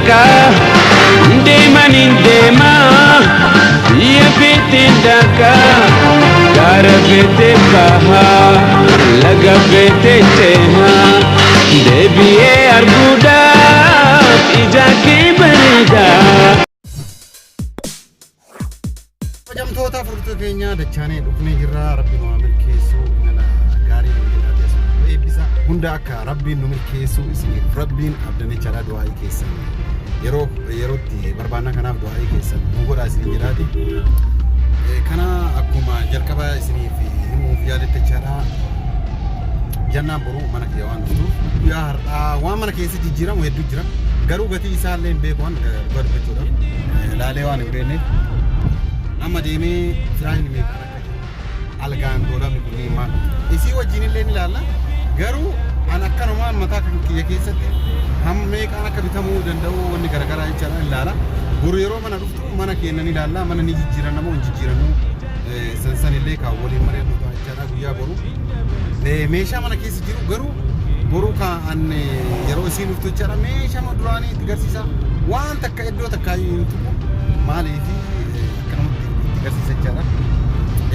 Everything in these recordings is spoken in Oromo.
dhaqa, deema nin deema, biyya feeteen dhaqa, gaara feeteen baha, laga feeteen ceha, deebi'ee arguudhaaf ija kee bareeda. Kabajamtoota furtuu keenya dachaanee dhufnee jirra. Rabbiin waa milkeessuu, imala gaarii nu jiraate nu eebbisa. Hunda akka Rabbiin nu milkeessuu isiniif Rabbiin abdanichaadha. Du'aa'ii keessan yeroo yerootti barbaanna, kanaaf du'aa'ii keessan nu godhaa isiniin jedhaati. Kana akkuma jalqaba isiniif himuuf yaadattachaadha. Jannaan boruu mana kiyya waan dhuftuuf guyyaa har'aa waan mana keessa jijjiiramu hedduu jira. Garuu gatii isaallee hin beeku waan dhugaa dubbachuudhaaf laalee waan hin beekneef, amma deemee firaashni meeqaan akka jiru, algaan, doolabni kunniin maal, isii wajjin illee ni ilaalla. Garuu an akkanumaan mataa kan kiyya keessatti hamma meeqaan akka bitamuu danda'u wanni garaagaraa jechaadha ilaala. Boru yeroo mana dhuftu mana keenya ni ilaalla. Mana ni jijjiiranna moo hin jijjiirannu, san illee kan waliin mari'annu ta'a jechaadha guyyaa boru. Meeshaa mana keessa jiru garuu boru kan yeroo isiin dhuftu jechaadha meeshaa duraanii itti garsiisa. Waan takka iddoo takka hin tuqu, maaliif akkanumatti itti garsiisa jechaadha.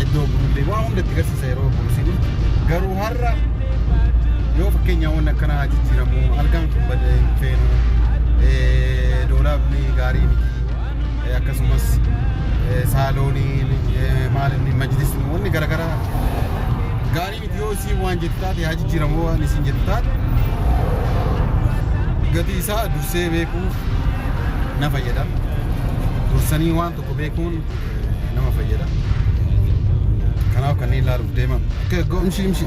Iddoo burullee waan hunda itti garsiisa yeroo boru isiin dhuftu. Garuu har'a yoo fakkeenyaa wanni akkanaa jijjiiramu, algaan kun badee hin feenu, doolaabni gaarii miti, akkasumas saalooniin maal inni majlisni wanni garaagaraa gaarii miti yoo isiin waan jettu taate, haa jijjiiramu waan isiin jettu taate, gatii isaa dursee beekuuf na fayyada. Dursanii waan tokko beekuun nama fayyada. Kanaaf kanneen ilaaluuf deeman. Okay, go, imshi imshi.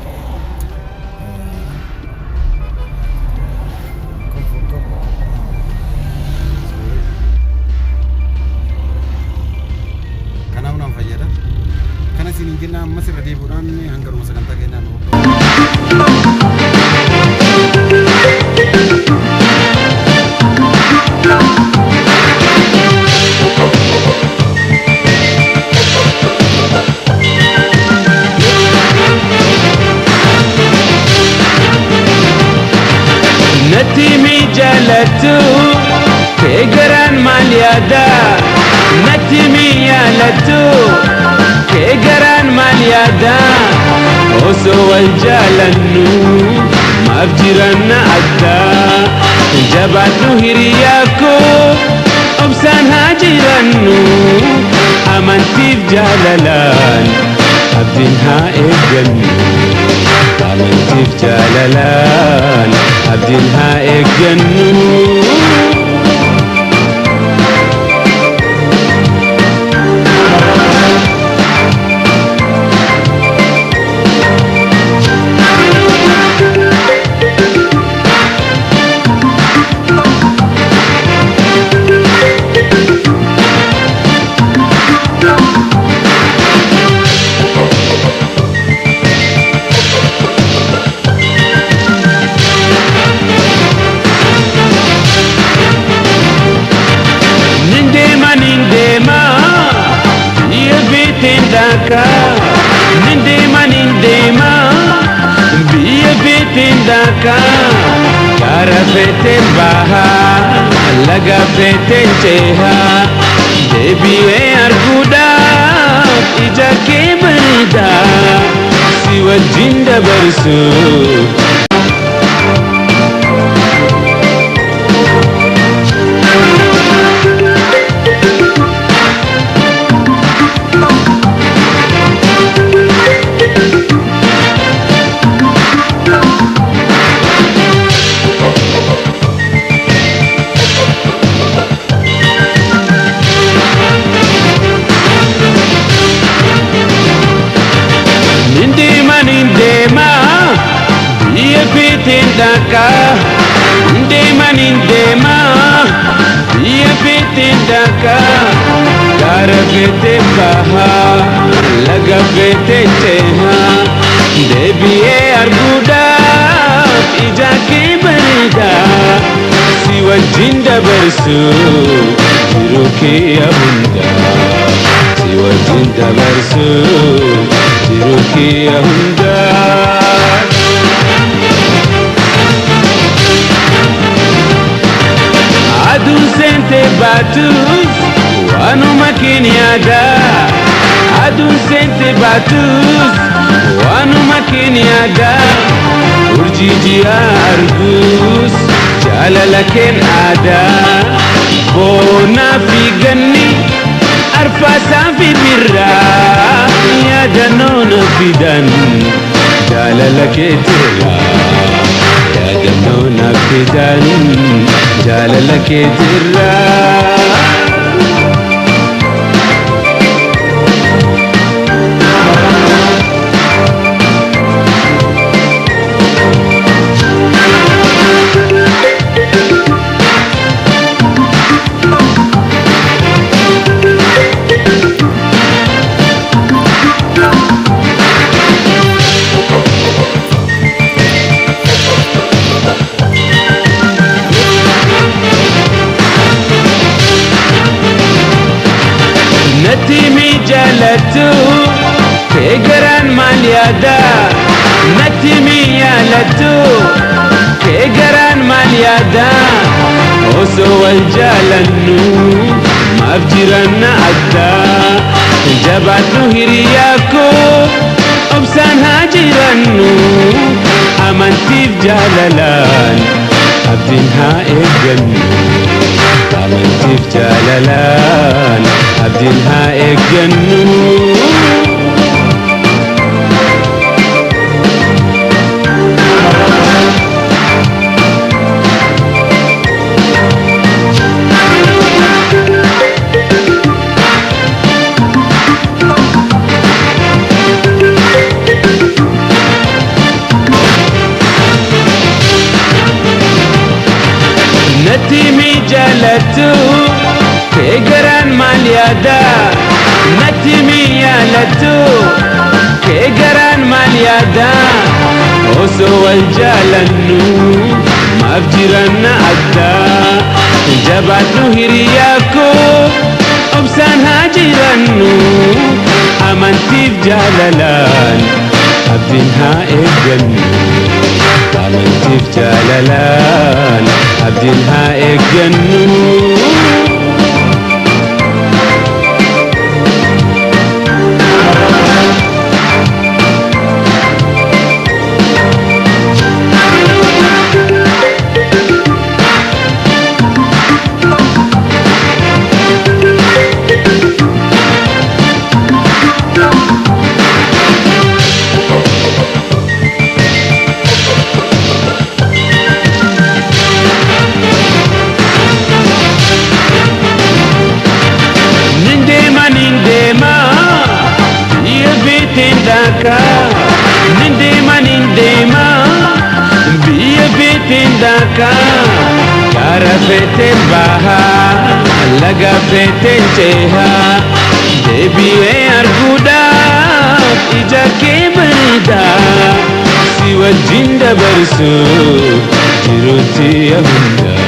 Come, come. Sorry. Kanaaf nama fayyada. Kana isin hin jenna, ammas irra deebi'uudhaan hanga dhuma sagantaa keenyaa nu hordofaa. Natti mi jaalattu kee garaan maal yaada? Natti mi yaalattu kee garaan maal yaada? Osoo wal jaalannu maaf jiranna adda? Jabaadhu hiriyaa koo, obsaan haa jirannu, amantiif jaalalaan abdiin haa eeggannu. Amantiif jaalalaan abdiin haa eeggannu. Nin deema, nin deema, biyya feeteen dhaqa. Nin deema, nin deema, biyya feeteen dhaqa. Gaara feeteen baha, laga feeteen ceha. Deebi'ee arguudhaaf ija kee bareeda. Si wajjin dabarsu. Nin deema, nin deema, biyya feeteen dhaqa. Nin deema, nin deema, biyya feeteen dhaqa. Gaara feeteen baha, laga feeteen ceha. Deebi'ee arguudhaaf ija kee bareeda. Si wajjin dabarsu jiruu kiyya hunda. Si wajjin dabarsu jiruu kiyya hunda. Aduun seente baatus waanuma keeniyaadha. Aduun seente baatus waanuma keeniyaadha. Urjii ji'a argus jaalala keen aadaa. Boonaa fi ganni arfaasaa fi birraa yaadannoo na fidan jaalala keetirraa. Yaadannoo na fidan jaalala keetirraa. Natti mi jaalattu kee garaan maal yaada? Natti mi yaalattu kee garaan maal yaada? Osoo wal jaalannu maaf jiranna addaa? Jabaadhu hiriyaa koo obsaan haa jirannu amantiif jaalalaan abdiin haa eeggannu. Amantiif jaalalaan abdiin haa eeggannu. Natti mi jaalattu kee garaan maal yaada? Natti mi yaalattu kee garaan maal yaada? Osoo wal jaalannu maaf jiranna addaa? Jabaadhu hiriyaa koo obsaan haa jirannu amantiif jaalalaan abdiin haa eeggannu. Amantiif jaalalaan abdiin haa eeggannu. Nin deema nin deema biyya feeteen daakaa. Nin deema nin deema biyya feeteen daakaa. Karaa feeteen bahaa laga feeteen cehaa. Deebi'ee arguudhaaf ija kee bareedaa. Si wajjin dabarsuuf jiruutti hundaa.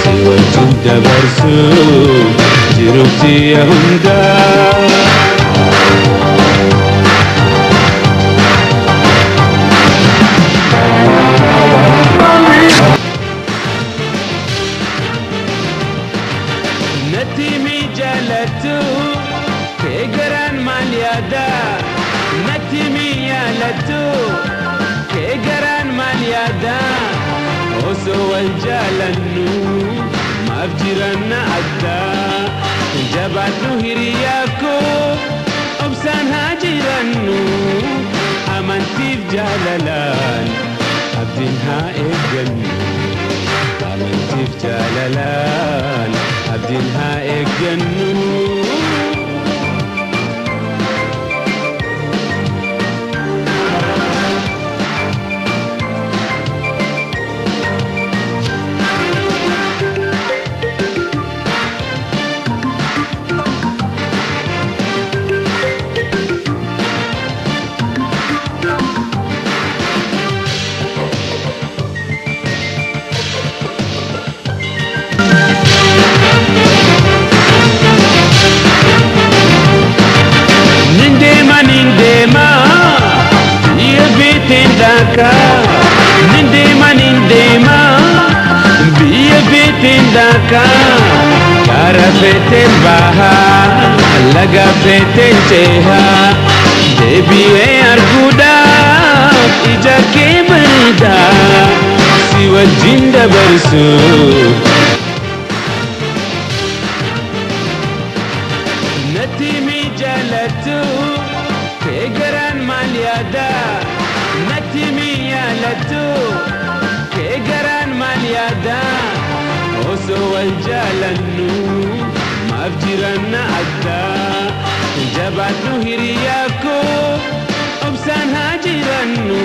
Si wajjin dabarsuuf jiruutti hundaa. Natti mi jaalattu kee garaan maal yaada? Natti mi yaalattu kee garaan maal yaada? Osoo wal jaalannu maaf jiranna addaa? Jabaadhu hiriyaa koo obsaan haa jirannu amantiif jaalalaan abdiin haa eeggannu. Amantiif jaalalaan abdiin haa eeggannu. Nin deema nin deema biyya feeteen daakaa. Nin deema nin deema biyya feeteen daakaa. Akka karaa feeteen bahaa, laga feeteen cehaa, deebi'ee arguudhaaf ija kee bareedaa si wajjin dabarsu. Natti mi jaalattu kee garaan maal yaada? Natti mi yaalattu kee garaan maal yaada? Osoo wal jaalannu maaf jiranna adda? Jabaadhu hiriyaa koo, obsaan haa jirannu,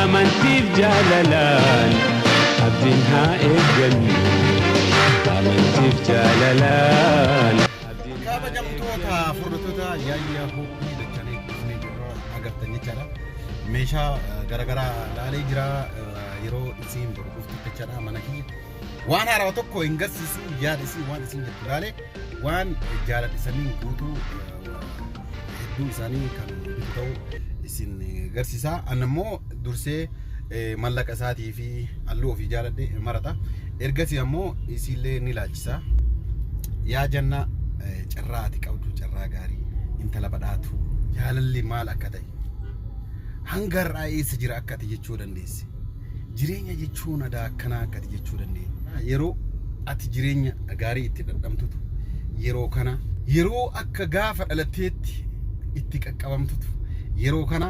amantiif jaalalaan abdiin haa eeggannu, amantiif jaalalaan. Kabajamtoota furdatoota Yaayyaa Hoppii, dachanii dhufnee jirra, agartan jechaadha. Meeshaa garaagaraa laalee jira, yeroo isiin boru dhuftu jechaadha mana kiyya. Waan haarawaa tokko hin garsiisu, yaada isii waan isin jettu laalee waan jaaladhisanii guutuu hedduu isaanii kan bitu ta'u isin garsiisa. An ammoo dursee mallaqa isaatii fi halluu ofii jaaladhe marata. Ergasii ammoo isiillee ni laalchisa. Yaa Janna, carraa ati qabdu carraa gaarii, intala badhaatu, jaalalli maal akka ta'e, hanga har'aa eessa jira akka ati jechuu dandeesse. Jireenya jechuun adaa akkanaa akka ati jechuu dandeesse. Yeroo ati jireenya gaarii itti dhadhamtutu yeroo kana, yeroo akka gaafa dhalatteetti itti qaqqabamtutu yeroo kana.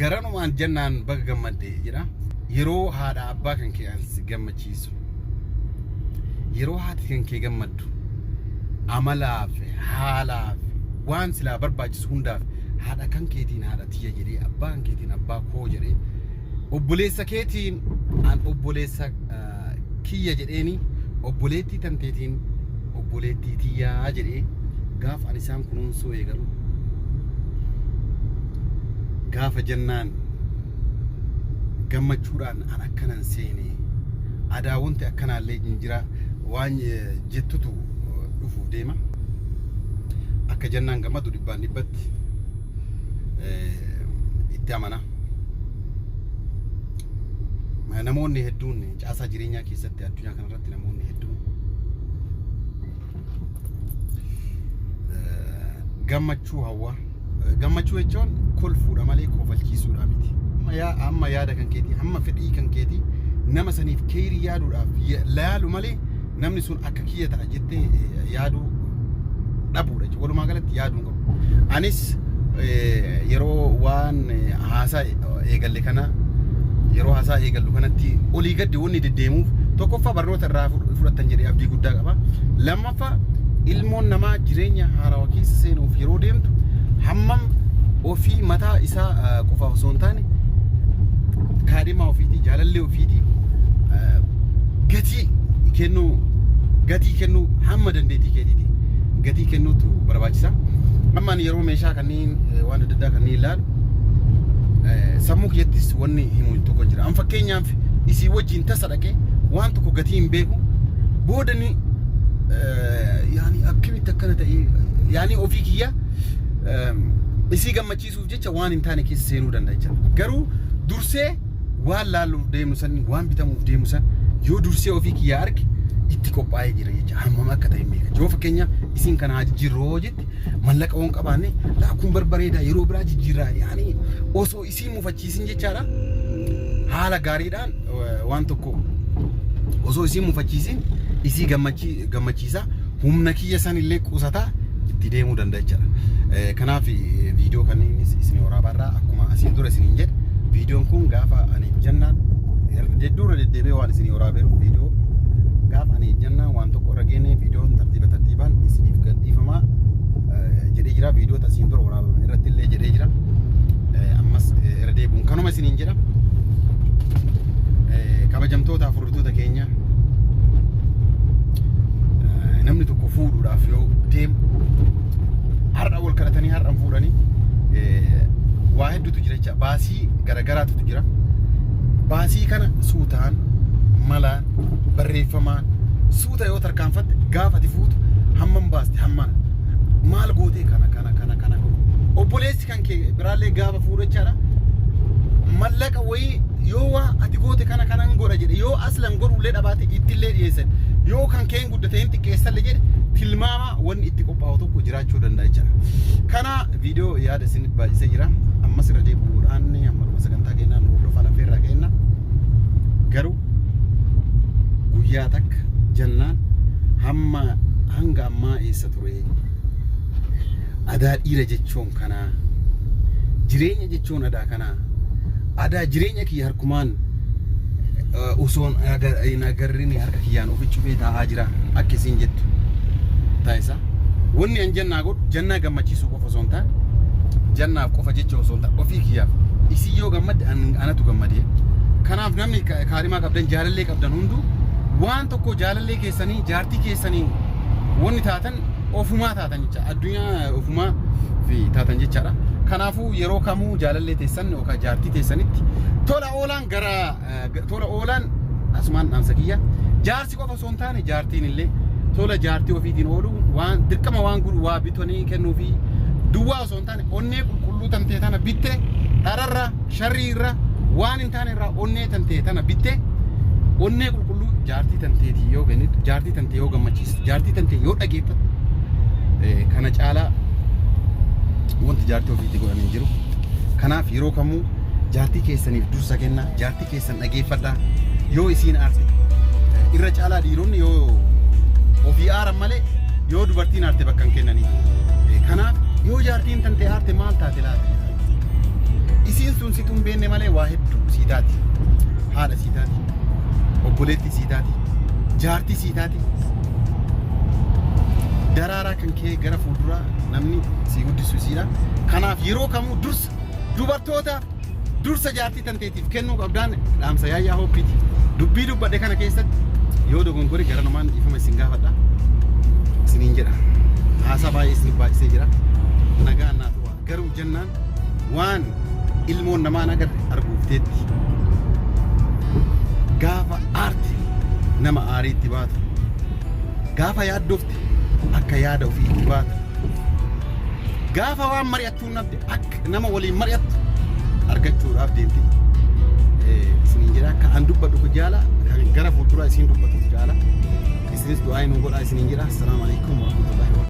Garanumaan Jannaan baga gammadde jedha. Yeroo haadha abbaa kan kee si gammachiisu, yeroo haati kan kee gammaddu, amalaaf haalaaf waan silaa barbaachisu hundaaf haadha kan keetiin haadha tiyya jedhee, abbaa kan keetiin abbaa koo jedhee, obboleessa keetiin an obboleessa kiyya jedheeni, obboleettii tanteetiin obboleettii tiyyaa jedhee, gaafa ani isaan kunuunsuu eegalu, gaafa Jannaan gammachuudhaan an akkanan seene, adaa wanti akkanaallee hin jira waan jettutu dhufuuf deema. Akka Jannaan gammadu dhibbaan dhibbatti itti amana. Namoonni hedduun caasaa jireenyaa keessatti, addunyaa kanarratti namoonni hedduun gammachuu hawwa. Gammachuu jechuun kolfuudha malee kofalchiisuudha miti. Amma yaada kan keetii, hamma fedhii kan keetii nama saniif keerii yaaduudhaaf yaalu malee namni sun akka kiyya ta'a jettee yaaduu dhabuudha jechuudha. Walumaa galatti yaaduu hin qabu. Anis yeroo waan haasaa eegalle kana, yeroo haasaa eegallu kanatti olii gaddi wanni deddeemuuf, tokkoffaa barnoota irraa fudhattan jedhee abdii guddaa qaba. Lammaffaa, ilmoon namaa jireenya haarawaa keessa seenuuf yeroo deemtu hammam ofii mataa isaa qofaaf osoo hin taane kaadhimaa ofiitii, jaalallee ofiitii gatii kennuu, gatii kennuu, hamma dandeettii keetiitiin gatii kennuutu barbaachisa. Amma ani yeroo meeshaa kanneen waan adda addaa kanneen ilaalu sammuu kiyyattis wanni himu tokko jira. An fakkeenyaaf isii wajjin tasa dhaqee waan tokko gatii hin beeku, booda ni yaani akkamitti akkana ta'ee, yaani ofii kiyya isii gammachiisuuf jecha waan hin taane keessa seenuu danda'a jechuudha. Garuu dursee waan laalluuf deemu san, waan bitamuuf deemu san yoo dursee ofii kiyyaa arge itti qophaa'ee jira jecha, hammam akka ta'e hin beeka. Yoo fakkeenyaaf isiin kana haa jijjiirroo jette, mallaqa waan qabaanne laakuun barbareeda, yeroo biraa jijjiirraa, yaani osoo isii mufachiisin jechaadha. Haala gaariidhaan waan tokko osoo isii mufachiisin isii gammachiisa, humna kiyya san illee qusataa itti deemuu danda'a jechaadha. Kanaaf viidiyoo kanneenis isin waraabaarraa akkuma asiin dura isiniin jedhe, viidiyoon kun gaafa ani Jannaan hedduurra deddeebi'ee waan isinii waraabeeru, viidiyoo gaafa ani Jannaan waan tokko irra geenne viidiyoon tartiiba tartiibaan isiniif gadhiifamaa jedhee jira. Viidiyoo asiin dura waraabame irratti illee jedhee jira. Ammas irra deebi'uun kanuma isiniin jedha. Kabajamtoota hordoftoota keenya, namni tokko fuudhuudhaaf yoo deemu har'a wal kadhatanii har'a hin fuudhanii, waa hedduutu jira jecha, baasii garagaraatu jira. Baasii kana suutaan, malaan, barreeffamaan suuta yoo tarkaanfatte, gaafa ati fuutu hammam baaste, hammana maal gootee, kana kana kana kana godhu. Obboleessi kan kee biraallee gaafa fuudhu jechaadha, mallaqa wayii yoo waa ati goote kana kanan godha jedhe, yoo aslan godhullee dhabaate ittillee dhiyeessan. Yoo kan keen guddate hin xiqqeessalle jedhe, tilmaama wanni itti qophaa'u tokko jiraachuu danda'a jechaadha. Kana viidiyoo yaada isin baay'isee jira. Ammas irra deebi'uudhaan amma dhuma sagantaa kennaa nu hordofaa lafeerraa kenna. Garuu guyyaa takka jannaan hamma hanga ammaa eessa ture? Adaa dhiira jechuun kanaa. Jireenya jechuun adaa kanaa. Adaa jireenya kiyya harkumaan osoon hin agarrin harka kiyyaan ofi cufee taa'aa jira akka isiin jettu taasisa. Wanni an jannaa godhu jannaa gammachiisuu qofa osoo hin taane, jannaaf qofa jecha osoo hin taane, ofii kiyyaaf isin yoo gammadde anatu gammadee. Kanaaf namni kaadhimaa qabdan, jaalallee qabdan hunduu, waan tokko jaalallee keessanii, jaartii keessanii wanni taatan ofumaa taatan jecha, addunyaa ofumaa fi taatan jechaadha. Kanaafuu yeroo kamuu jaalallee teessan yookaan jaartii teessanitti tola oolaan gara tola oolaan asumaan dhaamsa kiyya. Jaarsi qofa osoo hin taane jaartiin illee tola jaartii ofiitiin oolu waan dirqama waan godhu waa bitanii kennuu fi duwwaa osoo hin taane, onnee qulqulluu tantee tana bitte, dhararra, sharriirra, waan hin taane irraa onnee tantee tana bitte, onnee qulqulluu jaartii tanteetii yoo kennitu, jaartii tantee yoo gammachiistu, jaartii tantee yoo dhageeffattu, kana caalaa wanti jaartii ofiitti godhan hin jiru. Kanaaf yeroo kamuu jaartii keessaniif dursa kennaa, jaartii keessan dhageeffadhaa. Yoo isiin aarte, irra caalaa dhiironni yoo ofii aaran malee yoo dubartiin aarte bakka hin kennanii. Kanaaf yoo jaartiin tantee aarte maal taate laata? Isiin sun situ hin beekne malee waa hedduu sii taati. Haadha sii taati. Obboleettii sii taati. Jaartii sii taati. Daraaraa kan kee gara fuulduraa namni sii guddisu isiidha. Kanaaf yeroo kamuu dursa dubartoota, dursa jaartii tanteetiif kennuu qabdaan dhaamsa Yaayyaa Hooppiiti. Dubbii dubbadhe kana keessatti yoo dogongore gara namaan dhiifama isin gaafadha. Isiniin jedha. Haasaa baay'ee isin baay'isee jira. Nagaan naa tu'a. Garuu jennaan waan ilmoon namaan agarre arguuf teetti. Gaafa aarti nama aariitti baatu. Gaafa yaaddofte akka yaada ofii itti baatu. Gaafa waan mari'attuun dhabde akka nama waliin mari'attu argachuudhaaf deemti. Isiniin jedha, akka an dubbadhu kun jaala kan gara fuulduraa isiin dubbatu jaala. Isinis du'aa nu godhaa isiniin jedha. Assalaamu alaikum warahmatullahi.